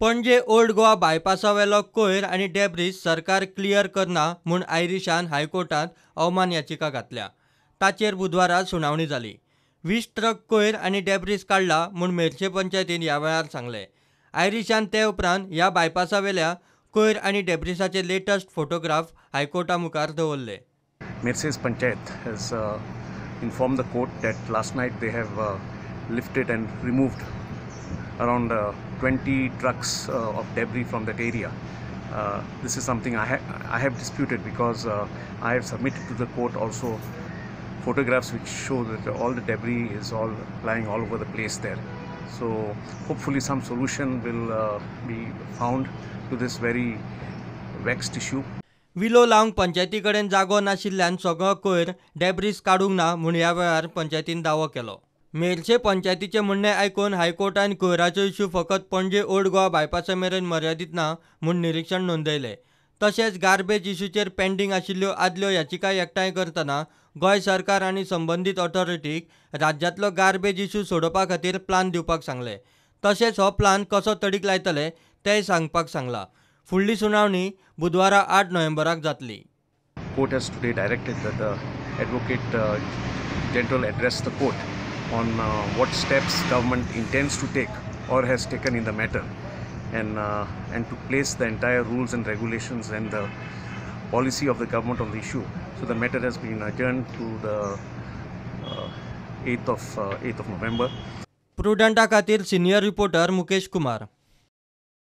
Panaji old Goa बायपासावेलो कोयर आनी डेब्रीस सरकार क्लियर करना म्हूण आयरिशान हायकोर्टांत अवमान याचिका घातल्या. ताचेर बुधवारा सुनावणी जाली. 20 ट्रक कोयर आनी डेब्रीस काडला म्हूण मेरशे पंचायतीन ह्या वेळार सांगलें. आयरिशान ते उपरांत ह्या बायपासावेल्या कोयर आनी डेब्रिसाचे लेटस्ट फोटोग्राफ हायकोर्टा मुखार दवरले. Merces Panchayat has informed the court that last night they have lifted and removed around 20 trucks of debris from that area. This is something I have disputed because I have submitted to the court also photographs which show that all the debris is all lying all over the place there. So hopefully some solution will be found to this very vexed issue. विलो लावंक पंचायती कडेन जागो नाशिल्ल्यान सगळो कोयर डेब्रीस काडूंक ना म्हूण ह्या वेळार पंचायतीन दावो केलो. मेरशे पंचायतीचें म्हणणें आयकून हायकोर्टान कोयराचो इश्यू फकत पणजे ओल्ड गोवा बायपासा मेरेन मर्यादीत ना म्हूण निरिक्षण नोंदयलें. तशेंच गार्बेज इश्यूचेर पेंडींग आशिल्ल्यो आदल्यो याचिका एकठांय करतना गोंय सरकार आनी संबंदीत ऑथॉरिटीक राज्यांतलो गार्बेज इश्यू सोडोवपा खातीर प्लान दिवपाक सांगलें. तशेंच हो प्लान कसो तडीक लायतले तेंय सांगपाक सांगलां. फुडली सुनावणी बुधवारा 8 नोव्हेंबराक जातली. Court has today directed that the advocate general address the court on what steps government intends to take or has taken in the matter, and to place the entire rules and regulations and the policy of the government on the issue. So the matter has been adjourned to the 8th of November. प्रुडंटा खातीर senior reporter Mukesh Kumar.